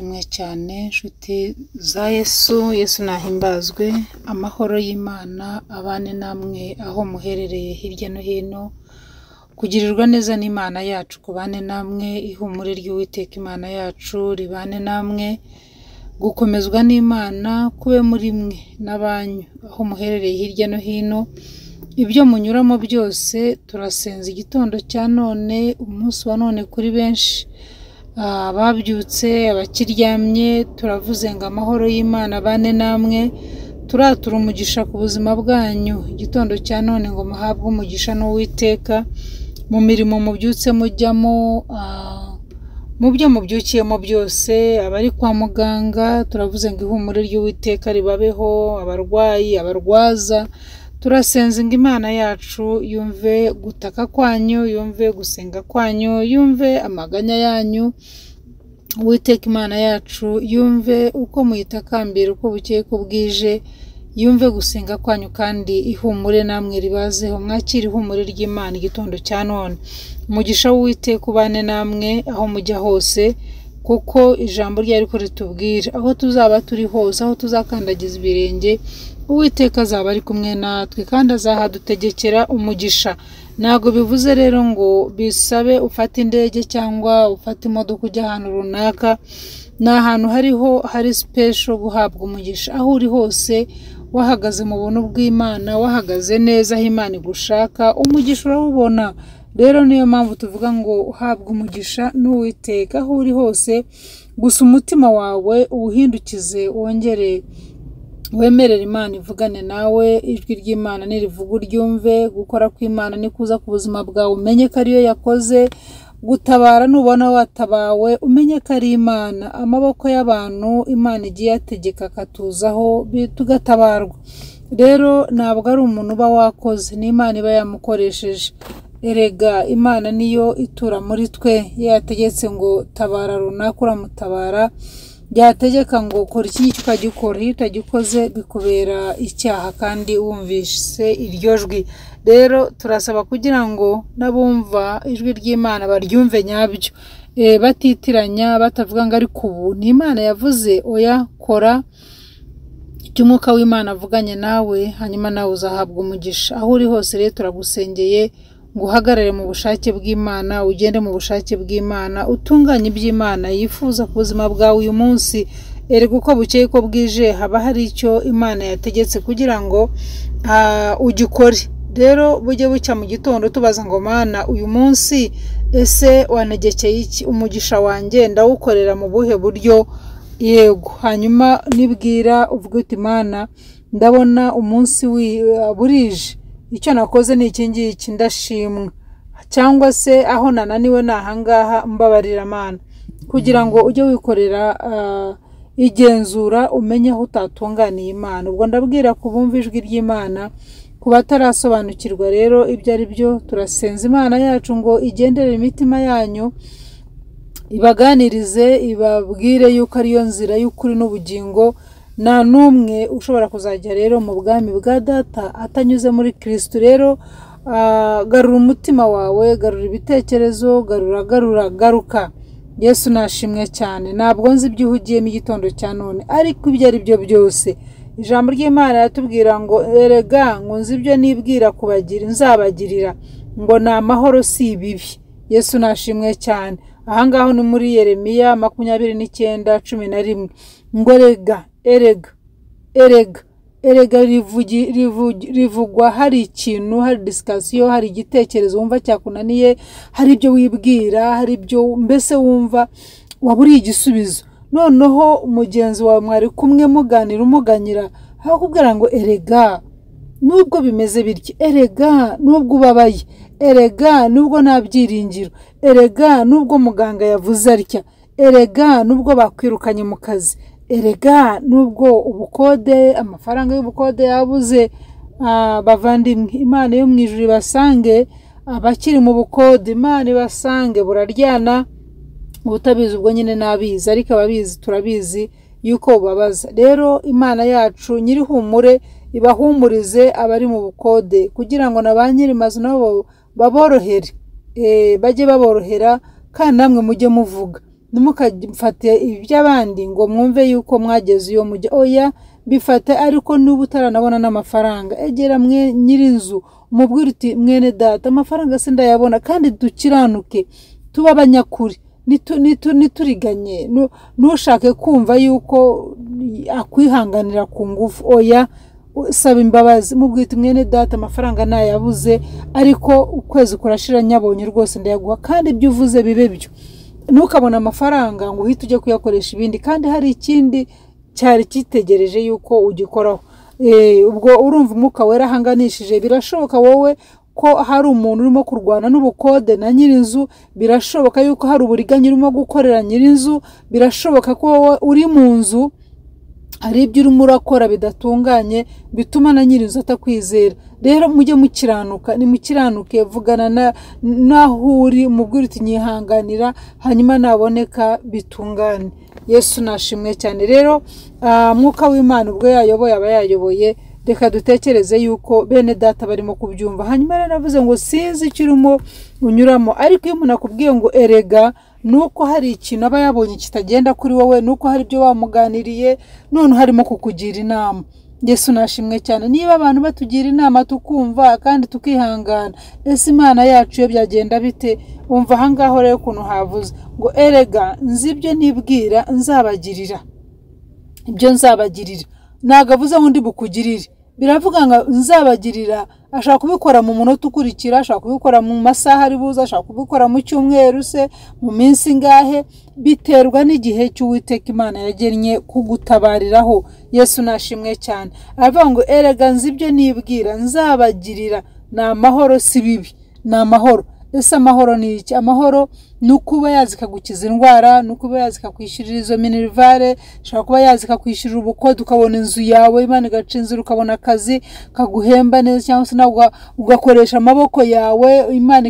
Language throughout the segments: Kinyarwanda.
nashimwe cyane nshuti za Yesu, Yesu nahimbazwe, amahoro y'Imana abane namwe aho muherereye hirya no hino, kugirirwa neza n'Imana yacu kubane namwe, ihumure ry'Uwiteka Imana yacu ribane namwe, gukomezwa n'Imana kube muri mwe n'abanyu aho muherereye hirya no hino, ibyo munyuramo byose turasenza igitondo cya none, umunsi wa none kuri benshi, ababyutse, abakiryamye, turavuze ngo amahoro y'Imana abane namwe, turatura umugisha ku buzima bwanyu, igitondo cya none ngo muhabwe umugisha n'Uwiteka, mu mirimo mubyutse mujyamo, mu byo mubyukiyemo byose, abari kwa muganga turavuze ngo ihumure ry'Uwiteka ribabeho, abarwayi, abarwaza, turasenze ngo Imana yacu yumve gutaka kwanyu, yumve gusenga kwanyu, yumve amaganya yanyu, Uwiteka Imana yacu yumve uko muyitakambira uko bukeye ko bwije, yumve gusenga kwanyu kandi ihumure namwe ribazeho, mwakire ihumure ry'Imana igitondo cya none. Umugisha w'Uwiteka ubane namwe aho mujya hose, kuko ijambo rye ariko ritubwira aho tuzaba turi hose, aho tuzakandagiza ibirenge, Uwiteka azaba ari kumwe natwe kandi azahadutegekera umugisha. Ntabwo bivuze rero ngo bisabe ufate indege cyangwa ufate imodoka ujya ahantu runaka, ni ahantu hariho hari special guhabwa umugisha, aho uri hose wahagaze mu buntu bw'Imana, wahagaze neza aho Imana igushaka, umugisha urawubona. Rero niyo mpamvu tuvuga ngo uhabwe umugisha n'Uwiteka aho uri hose, gusa umutima wawe uwuhindukize wongere wemerere Imana ivugane nawe, ijwi ry'Imana nirivuga uryumve, gukora kw'Imana nikuza ku buzima bwawe umenye ko ariyo yakoze, gutabara nubona watabawe umenye ko ari Imana, amaboko y'abantu Imana igiye yategeka akatuzaho tugatabarwa. Rero ntabwo ari umuntu uba wakoze, ni Imana iba yamukoresheje. Erega Imana niyo itura muri twe, iyo yategetse ngo tabara runaka uramutabara, yategeka ngo kora iki ngiki ukagikora, iyo utagikoze bikubera icyaha kandi wumvise iryo jwi. Rero turasaba kugira ngo n'abumva ijwi ry'Imana baryumve nyabyo, batitiranya, batavuga ngo ariko ubu ni Imana yavuze, oya kora icyo Umwuka w'Imana avuganye nawe, hanyuma nawe uzahabwa umugisha. Aho uri hose rero turagusengeye ngo uhagarare mu bushake bw'Imana, ugende mu bushake bw'Imana, utunganye iby'Imana yifuza ku buzima bwawe uyu munsi. Erega uko bukeye ko bwije haba hari icyo Imana yategetse kugira ngo ugikore. Rero bujye bucya mu gitondo tubaza ngo Mana uyu munsi ese wanegekeye iki? Umugisha wanjye ndawukorera mu buhe buryo? Yego, hanyuma nibwira uvuge uti Mana ndabona umunsi burije, icyo nakoze ni iki ngiki, ndashimwa, cyangwa se aho nananiwe ni ahangaha, mbabarira Mana, kugira ngo ujye wikorera igenzura umenye aho utatunganiye Imana. Ubwo ndabwira ku bumva ijwi ry'Imana, ku batarasobanukirwa rero ibyo ari byo, turasenza Imana yacu ngo igenderere imitima yanyu, ibaganirize, ibabwire yuko ariyo nzira y'ukuri n'ubugingo, nta n'umwe ushobora kuzajya rero mu bwami bwa data atanyuze muri Kristo. Rero garura umutima wawe, garura ibitekerezo, garura, garura, garuka. Yesu nashimwe cyane. Ntabwo nzi ibyo uhugiyemo igitondo cya none, ariko ibyo ari byo byose ijambo ry'Imana riratubwira ngo erega ngo nzi ibyo nibwira kubagira nzabagirira, ngo ni amahoro si ibibi. Yesu nashimwe cyane. Ahangaho ni muri Yeremiya 29:11 ngo erega, erega, erega, erega rivugwa hari ikintu, hari discussion, hari igitekerezo wumva cyakunaniye, hari ibyo wibwira, hari ibyo mbese wumva waburiye igisubizo. Noneho mugenzi wawe mwari kumwe muganira umuganyira, akakubwira ngo erega nubwo bimeze bityo, erega nubwo ubabaye, erega nubwo nta byiringiro, erega nubwo muganga yavuze atya, erega nubwo bakwirukanye mu kazi, erega nubwo ubukode, amafaranga y'ubukode yabuze. Bavandimwe, Imana yo mu ijuru ibasange, abakiri mu bukode Imana ibasange, buraryana, ubutabizi ubwo nyine nabizi, ariko ababizi turabizi yuko bubabaza. Rero Imana yacu nyirihumure ibahumurize abari mu bukode, kugira ngo na ba nyiri mazu nabo baborohere, bajye baborohera, kandi namwe mujye muvuga. Ntimukafate iby'abandi ngo mwumve yuko mwageze iyo mujya, oya bifate, ariko nuba utaranabona n'amafaranga egera mwe nyir'inzu umubwire uti mwene data amafaranga se ndayabona. Kandi dukiranuke, tube abanyakuri, nituriganye, ntushake kumva yuko akwihanganira ku ngufu, oya saba imbabazi, mubwire uti mwene data amafaranga nayabuze, ariko ukwezi kurashira nyabonye rwose ndayaguha, kandi ibyo uvuze bibe byo. Ntukabone amafaranga ngo uhite ujye kuyakoresha ibindi, kandi hari ikindi cyari kitegereje yuko ugikoraho. Ubwo urumva umwuka wera ahanganishije. Birashoboka wowe ko hari umuntu urimo kurwana n'ubukode na nyir'inzu, birashoboka yuko hari uburiganya urimo gukorera nyir'inzu, birashoboka ko wowe uri mu nzu hari ibyo urimo urakora bidatunganye bituma na nyir'inzu atakwizera. Rero mujye mukiranuka, nimukiranuke, vugana n'aho uri, mubwire uti nyihanganira, hanyuma naboneka bitungane. Yesu nashimwe cyane. Rero mwuka w'Imana ubwo yayoboye aba yayoboye. Reka dutekereze yuko bene data barimo kubyumva. Hanyuma rero navuze ngo sinzi icyo urimo unyuramo, ariko iyo umuntu akubwiye ngo erega, nuko hari ikintu aba yabonye kitagenda kuri wowe, nuko hari ibyo wamuganiriye, none harimo kukugira inama. Yesu nashimwe cyane. Niba abantu batugira inama tukumva kandi tukihangana, ese Imana yacu yo byagenda bite? Umva aha ngaho rero ukuntu havuze ngo erega nzi ibyo nibwira nzabagirira, ibyo nzabagirira. Ntabwo avuze ngo ndi bukugirire, biravuga ngo nzabagirira. Ashaka kubikora mu munota ukurikira, ashaka kubikora mu masaha ari buze, ashaka kubikora mu cyumweru se, mu minsi ingahe, biterwa n'igihe cy'Uwiteka Imana yagennye kugutabariraho. Yesu nashimwe cyane. Aravuga ngo erega nzi ibyo nibwira nzabagirira, ni amahoro si bibi, ni amahoro. Ese amahoro ni iki? Amahoro ni ukuba yazi ikagukiza indwara, ni ukuba yazi ikakwishyurira izo minerivare, ishobora kuba yazi ikakwishyurira ubukode ukabona inzu yawe, Imana igaca inzira ukabona akazi kaguhemba neza, cyangwa se nawe ugakoresha amaboko yawe, Imana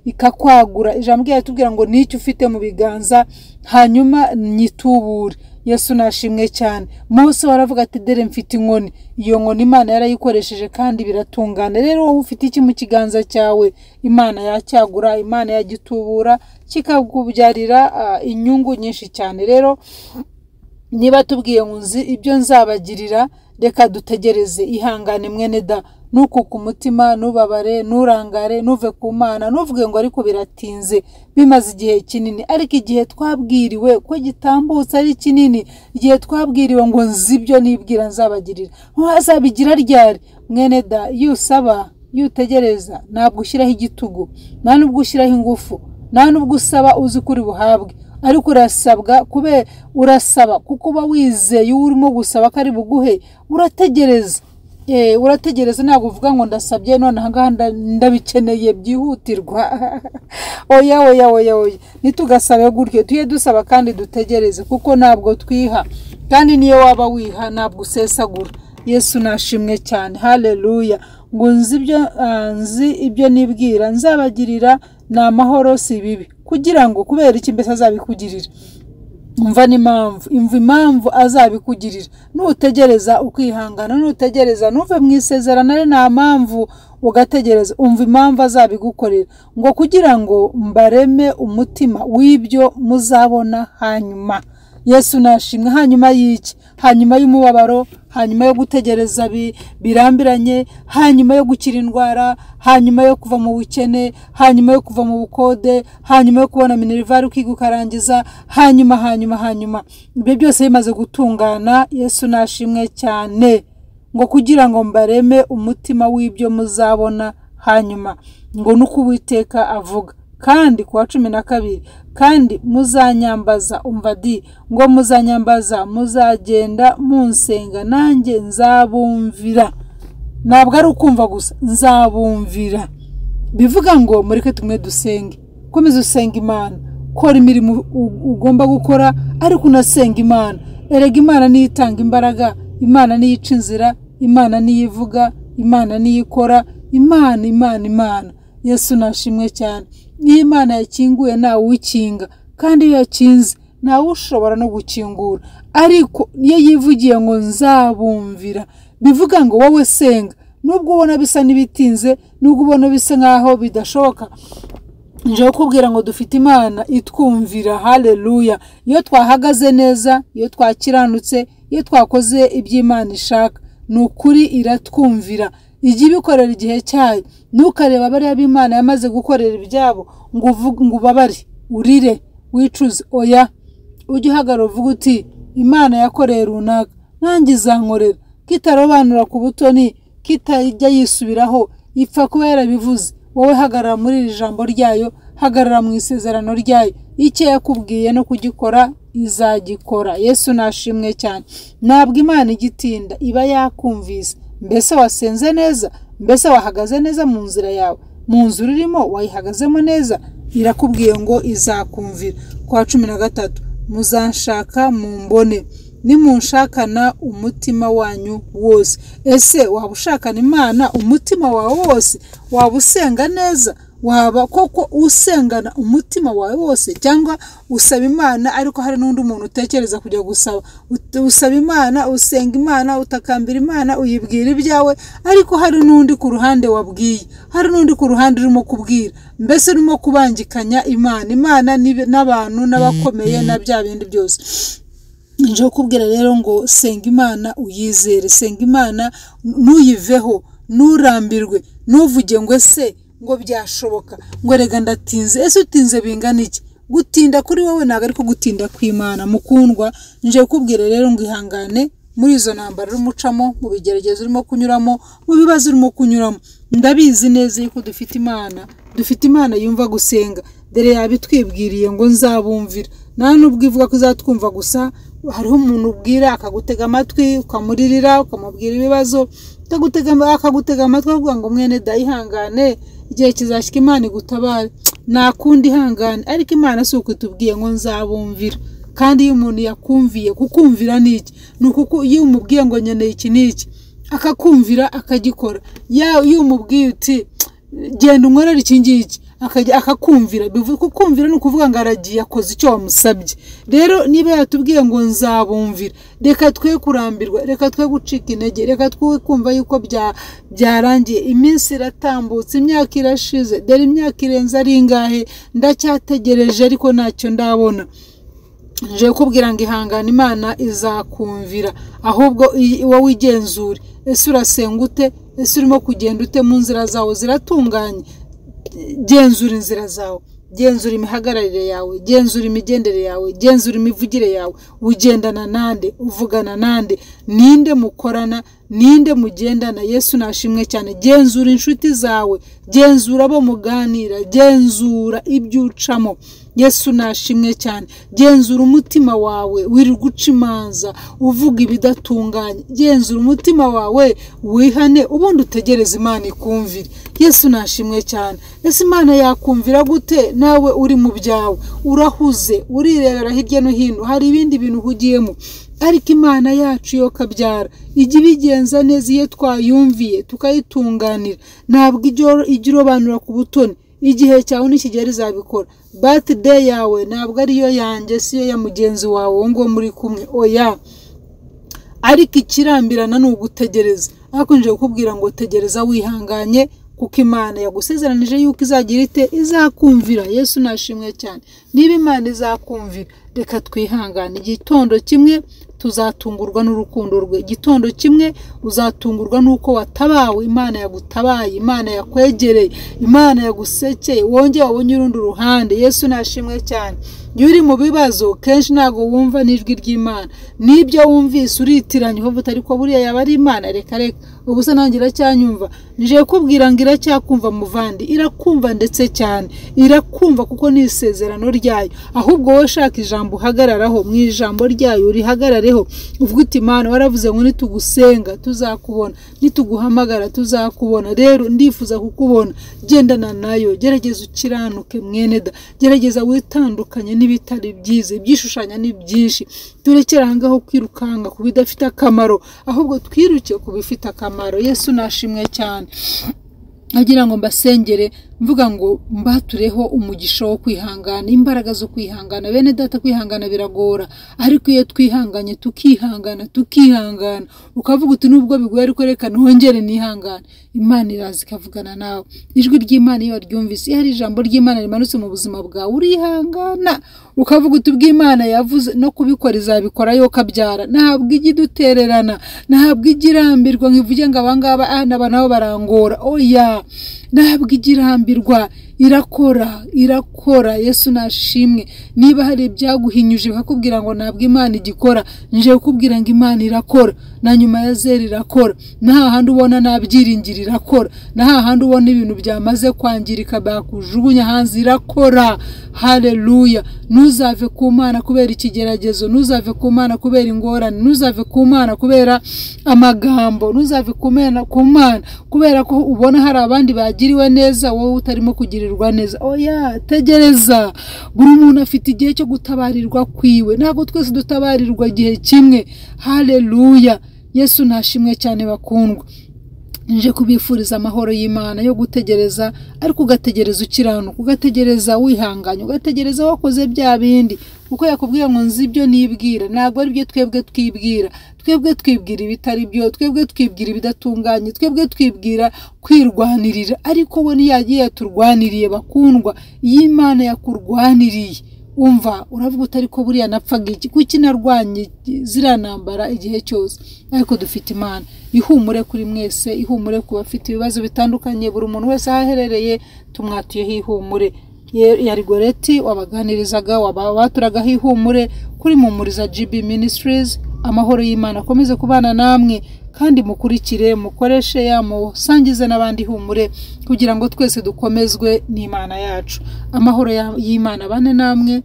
ikakwagura. Ijambo ryayo ritubwira ngo n'icyo ufite mu biganza hanyuma nyitubure. Yesu nashimwe cyane. Mose waravuga ati dere mfite inkoni, iyo nkoni Imana yarayikoresheje kandi biratungana. Rero wowe ufite iki mu kiganza cyawe, Imana yacyagura, Imana yagitubura kikakubyarira inyungu nyinshi cyane. Rero niba tubwiye ngo nzi ibyo nzabagirira, reka dutegereze. Ihangane mwene da, nukuka umutima, nubabare, nurangare, nuve ku Mana, nuvuge ngo ariko biratinze, bimaze igihe kinini. Ariko igihe twabwiriwe ko gitambutse ari kinini, igihe twabwiriwe ngo nzi ibyo nibwira nzabagirira, ntazabigira ryari? Mwene da, iyo usaba, iyo utegereza, ntabwo ushyiraho igitugu, nta nubwo ushyiraho ingufu, nta nubwo usaba uzi ko uri buhabwe, ariko urasabwa kube urasaba kuko uba wizeye uwo urimo gusaba ko ari buguhe. Urategereza, urategereza, ntabwo uvuga ngo ndasabye none aha ngaha ndabikeneye byihutirwa. Oya oya oya oya, ntitugasabe gutyo, tujye dusaba kandi dutegereze, kuko ntabwo twiha, kandi niyo waba wiha ntabwo usesagura. Yesu nashimwe cyane, haleluya. Ngo nzi ibyo nibwira nzabagirira, ni amahoro si bibi, kugira ngo kubera iki mbese azabikugirira? Umva n'impamvu, imva impamvu azabikugirira. Nutegereza ukihangana, nutegereza ntuve mu isezerano ari nta mpamvu ugategereza, umva impamvu azabigukorera, ngo kugira ngo mbareme umutima w'ibyo muzabona hanyuma. Yesu nashimwe. Hanyuma y'iki? Hanyuma y'umubabaro, hanyuma yo gutegereza birambiranye, hanyuma yo gukira indwara, hanyuma yo kuva mu bukene, hanyuma yo kuva mu bukode, hanyuma yo kubona minerivare ukiga ukarangiza, hanyuma hanyuma hanyuma ibyo byose bimaze gutungana. Yesu nashimwe cyane. Ngo kugira ngo mbareme umutima w'ibyo muzabona hanyuma, ngo nuko Uwiteka avuga. Kandi kuwa 12, kandi muzanyambaza, umva di, ngo muzanyambaza, muzagenda munsenga, nanjye nzabumvira. Ntabwo ari ukumva gusa, nzabumvira. Bivuga ngo mureke tumwe dusenge, komeza usenga Imana, kora imirimo ugomba gukora, ariko unasenga Imana. Erega Imana niyo itanga imbaraga, Imana niyo ica inzira, Imana niyo ivuga, Imana niyo ikora, Imana Imana Imana. Yesu nashimwe cyane. Iyo Imana yakinguye ntawe ukinga, kandi iyo yakinze ntawe ushobora no gukingura. Ariko iyo yivugiye ngo nzabumvira, bivuga ngo wowe senga, nubwo ubona bisa n'ibitinze, nubwo ubona bisa nkaho bidashoboka, Nje kukubwira ngo dufite Imana itwumvira. Haleluya! Iyo twahagaze neza, iyo twakiranutse, iyo twakoze iby'Imana ishaka, ni ukuri iratwumvira. Ijya ibikorera igihe cyayo. Ntukareba bariya b'Imana yamaze gukorera ibyabo ngo ubabare, urire, wicuze. Oya, ujye uhagarara uvuga uti Imana yakoreye runaka, nanjye izankorera. Kitarobanura ku butoni, kitajya yisubiraho, ipfa kuba yarabivuze. Wowe hagarara muri iri jambo ryayo, hagarara mu isezerano ryayo. Icyo yakubwiye no kugikora izagikora. Yesu nashimwe cyane. Ntabwo Imana igitinda, iba yakumvise. Mbese wasenze neza? Mbese wahagaze neza mu nzira yawe? Mu nzu urimo wayihagazemo neza? Irakubwiye ngo izakumvira. Kwa 13, muzanshaka mumbone, nimunshakana umutima wanyu wose. Ese waba ushakana Imana umutima wawe wose? Waba usenga neza? Waba koko usengana umutima wawe wose? Cyangwa usaba Imana ariko hari n'undi muntu utekereza kujya gusaba? Usaba Imana, usenga Imana, utakambira Imana, uyibwira ibyawe, ariko hari n'undi ku ruhande wabwiye, hari n'undi ku ruhande urimo kubwira. Mbese urimo kubangikanya Imana, Imana n'abantu n'abakomeye na bya bindi byose. Nje kukubwira rero ngo senga Imana uyizere, senga Imana ntuyiveho, nturambirwe, ntuvuge ngo ese ngo byashoboka, ngo rega ndatinze. Ese utinze bingana iki? Gutinda kuri wowe ntabwo ariko gutinda kw'Imana. Mukundwa, nje kukubwira rero ngo ihangane muri izo ntambara urimo ucamo, mu bigeragezo urimo kunyuramo, mu bibazo urimo kunyuramo. Ndabizi neza yuko dufite Imana, dufite Imana yumva gusenga. Dore yabitwibwiriye ngo nzabumvira. Nta nubwo ivuga ko izatwumva gusa, hariho umuntu ubwira akagutega amatwi, ukamuririra, ukamubwira ibibazo, akagutega amatwi akavuga ngo mwene da ihangane, igihe kizashyika Imana igutabare, nta kundi ihangane. Ariko Imana si uko itubwiye ngo nzabumvira. Kandi iyo umuntu yakumviye, kukumvira ni iki? Ni uko iyo umubwiye ngo nkeneye iki n'iki, akakumvira akagikora. Iyo umubwiye uti genda unkorere iki ngiki, akakumvira. Kukumvira ni ukuvuga ngo aragiye akoze icyo wamusabye. Rero niba yatubwiye ngo nzabumvira, reka twe kurambirwa, reka twe gucika intege, reka twe kumva yuko byarangiye. Iminsi iratambutse, imyaka irashize, dore imyaka irenze ari ingahe, ndacyategereje ariko ntacyo ndabona. Nje kukubwira ngo ihangane, Imana izakumvira. Ahubwo wowe igenzure, ese urasenga ute? Ese urimo kugenda ute? Mu nzira zawe ziratunganye? Genzura inzira zawe, genzura imihagararire yawe, genzura imigendere yawe, genzura imivugire yawe. Ugendana nande? Uvugana nande? Ninde mukorana? Ninde mugendana? Yesu nashimwe cyane. Genzura inshuti zawe, genzura abo muganira, genzura ibyo ucamo. Yesu nashimwe cyane. Genzura umutima wawe, wirirwa uca imanza, uvuga ibidatunganye. Genzura umutima wawe, wihane, ubundi utegereze Imana ikumvire. Yesu nashimwe cyane. Ese Imana yakumvira gute nawe uri mu byawe? Urahuze, urirebera hirya no hino, hari ibindi bintu uhugiyemo. Ariko Imana yacu yo kabyara ijya ibigenza neza iyo twayumviye tukayitunganira. Ntabwo ijya irobanura ku butoni. Igihe cyawe nikigera izabikora. Birthday yawe ntabwo ariyo yanjye, siyo ya mugenzi wawe uwo nguwo muri kumwe, oya. Ariko ikirambirana ni ugutegereza. Ariko nje kukubwira ngo tegereza wihanganye, kuko Imana yagusezeranije yuko izagira ite? Izakumvira. Yesu nashimwe cyane. Niba Imana izakumvira, reka twihangane. Igitondo kimwe tuzatungurwa n'urukundo rwe. Igitondo kimwe uzatungurwa n'uko watabawe, Imana yagutabaye, Imana yakwegereye, Imana yagusekeye, wongeye wabonye urundi ruhande. Yesu nashimwe cyane. Iyo uri mu bibazo kenshi ntabwo wumva n'ijwi ry'Imana, n'ibyo wumvise uritiranya, uvuga uti ariko buriya yaba ari Imana, reka reka, ubu se nanjye iracyanyumva. Nje kukubwira ngo iracyakumva muvandi, irakumva ndetse cyane, irakumva kuko ni isezerano ryayo. Ahubwo wowe shaka ijambo uhagararaho, mu ijambo ryayo urihagarareho, uvuge uti Imana waravuze ngo nitugusenga tuzakubona, nituguhamagara tuzakubona, rero ndifuza kukubona. Gendana nayo, gerageza ukiranuke mwene da, gerageza witandukanye n'ibitari byiza, ibyishushanya ni byinshi. Turekere aha ngaho kwirukanga ku bidafite akamaro, ahubwo twiruke ku bifite akamaro. Yesu nashimwe cyane. Agira ngo mbasengere, mvuga ngo mbatureho umugisha wo kwihangana, imbaraga zo kwihangana. Bene data, kwihangana biragora, ariko iyo twihanganye tukihangana tukihangana, ukavuga uti nubwo bigoye ariko reka nongere nihangane, Imana iraza ikavugana nawe. Ijwi ry'Imana iyo waryumvise, iyo hari ijambo ry'Imana rimanutse mu buzima bwawe, urihangana ukavuga uti ubw'Imana yavuze no kubikora izabikora yo kabyara. Ntabwo ijya idutererana, ntabwo ijya irambirwa ngo ivuge ngo abangaba n'aba nabo barangora. Oya, ntabwo ijya irambirwa, irakora, irakora. Yesu nashimwe. Niba hari ibyaguhinyuje bakakubwira ngo ntabwo Imana igikora, nje kukubwira ngo Imana irakora. Na nyuma ya zeri irakora, na hahandi ubona nta byiringiro irakora, na hahandi ubona ibintu byamaze kwangirika bakujugunya hanze irakora. Haleluya. Ntuzave ku Mana kubera ikigeragezo, ntuzave ku Mana kubera ingorane, ntuzave ku Mana kubera amagambo, ntuzave ku Mana kubera ko ubona hari abandi bagiriwe neza wowe utarimo kugirirwa neza. Oya, tegereza. Buri muntu afite igihe cyo gutabarirwa kwiwe, ntabwo twese dutabarirwa igihe kimwe. Haleluya. Yesu nashimwe cyane bakundwa. Nje kubifuriza amahoro y'Imana yo gutegereza, ariko ugategereza ukiranuka, ugategereza wihanganye, ugategereza wakoze bya bindi, kuko yakubwiye ngo nzi ibyo nibwira, ntabwo ari byo twebwe twibwira. Twebwe twibwira ibitari byo, twebwe twibwira ibidatunganye, twebwe twibwira kwirwanirira, ariko we ntiyagiye yaturwaniriye bakundwa. Iyo Imana yakurwaniriye, umva uravuga utari ko buriya napfaga iki, kuki narwanye ziriya ntambara igihe cyose? Ariko dufite Imana. Ihumure kuri mwese, ihumure ku bafite ibibazo bitandukanye, buri muntu wese aho aherereye tumwatuyeho ihumure. Yari Goreti wabaganirizaga, wabaturagaho ihumure kuri Mumuriza GB Ministries. Amahoro y'Imana akomeze kubana namwe, kandi mukurikire, mukoreshe ya musangize n'abandi ihumure, kugira ngo twese dukomezwe n'Imana yacu. Amahoro y'Imana bane namwe,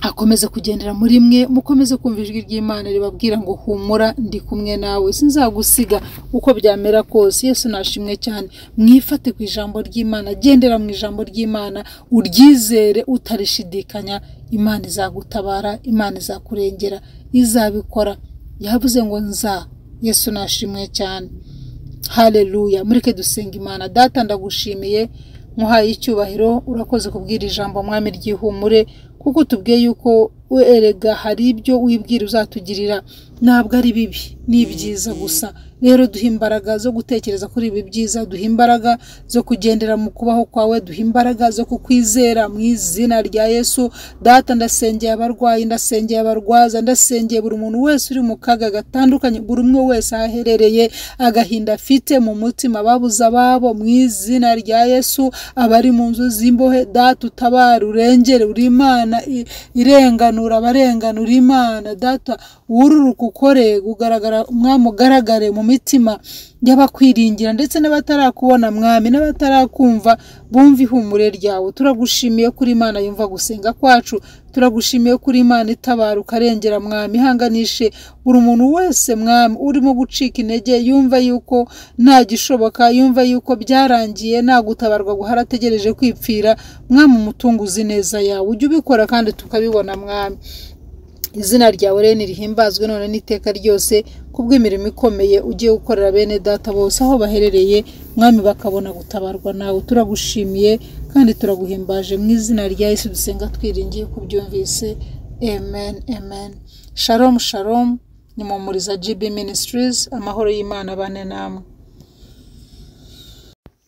akomeze kugendera muri mwe, mukomeze kumva ijwi ry'Imana ribabwira ngo humura, ndi kumwe nawe, sinzagusiga uko byamera kose. Yesu nashimwe cyane. Mwifate ku ijambo ry'Imana, gendera mu ijambo ry'Imana, uryizere utarishidikanya. Imana izagutabara, Imana izakurengera, izabikora. Yavuze ngo nza. Yesu nashimwe cyane. Haleluya. Mureke dusenga Imana. Data, ndagushimiye, nkuhaye icyubahiro, urakoze kubwira ijambo mwami ry'ihumure, kuko tubwiye yuko erega hari ibyo wibwira uzatugirira, ntabwo ari bibi, ni byiza gusa. Rero duha imbaraga zo gutekereza kuri ibi byiza, duha imbaraga zo kugendera mu kubaho kwawe, duha imbaraga zo kukwizera mu izina rya Yesu. Data, ndasengeye abarwayi, ndasengeye abarwaza, ndasengeye buri muntu wese uri mu kaga gatandukanye, buri umwe wese aho aherereye, agahinda afite mu mutima, babuze ababo mu izina rya Yesu, abari mu nzu z'imbohe, Data utabara, urengere, uri Imana irenganura abarenganura. Imana Data, wururuka ukore, kugaragara umwami, ugaragare mu mitima y'abakwiringira ndetse n'abatarakubona mwami, n'abatarakumva bumva ihumure ryawe. Turagushimiye kuri Imana yumva gusenga kwacu, turagushimiye kuri Imana itabara ukarengera mwami. Ihanganishe buri muntu wese mwami urimo gucika intege, yumva yuko nta gishoboka, yumva yuko byarangiye, nta gutabarwa guhara, ategereje kwipfira. Mwami, umutunguzi neza yawe, ujye ubikora kandi tukabibona mwami. Izina ryawe rero nirihimbazwe none n'iteka ryose, kubw'imirimo ikomeye ugiye gukorera bene data bose aho baherereye mwami, bakabona gutabarwa nawe. Turagushimiye kandi turaguhimbaje mu izina rya Yesu dusenga twiringiye kubyumvise. Amen, amen. Shalom, shalom. Ni Mumuriza GB Ministries. Amahoro y'Imana bane namwe.